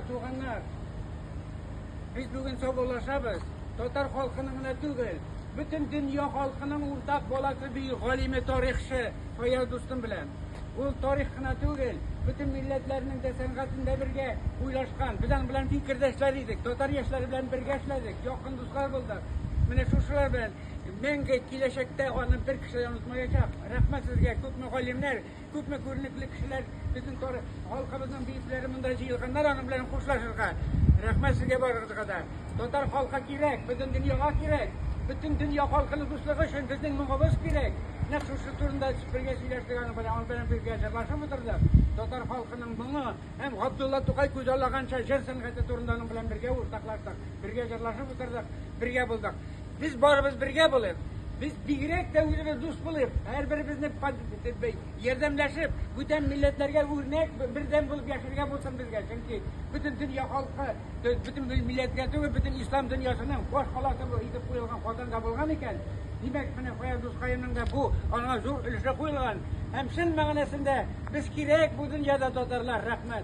туганнар, без бүген саубуллашабыз. Татар халкының гына түгел, бөтен дөнья халкының уртак баласы бөек галиме, тарихчы Фаяз дустым белән. Ул тарих кына түгел, бөтен милләтләрнең дә сәнгатендә бергә уйлашкан. Без аның белән фикердәшләр идек, татар яшьләре белән бергә эшләдек, якын дуслар булдык. Менә шушылар белән мәңге киләчәктә аны бер кеше дә онытмаячак. Рәхмәт сезгә, күпме галимнәр, Күпме күренекле кешеләр, безнең халкыбызның бөекләре монда җыелганнар аның белән хушлашырга. Рәхмәт сезгә барыгызга да. Татар халкы кирәк, бөтен дөньяга кирәк. Бөтен дөнья халкының дуслыгы өчен безнең моңыбыз кирәк. Нәкъ шушы турында бергә сөйләштек аның белән, аның белән бергә җырлашып утырдык. Татар халкының моңы һәм Габдулла Тукай күзаллаганча җыр сәнгате турында аның белән бергә уртаклаштык, бергә җырлашып утырдык, бергә булдык. Без барыбыз бергә булыйк. Без бигрәк тә үзебез дус булыйк. Һәрберебезне ярдәмләшеп, бүтән милләтләргә үрнәк, бердәм булып яшәргә булсын безгә. Чөнки бөтен дөнья халкы, бөтен милләткә түгел, бөтен ислам дөньясының баш каласы итеп куелган Казанда булган икән, димәк, менә Фаяз дускаемның да бу аңа зур өлеше куелган. Һәм чын мәгънәсендә без кирәк бу дөньяда татарлар. Рәхмәт.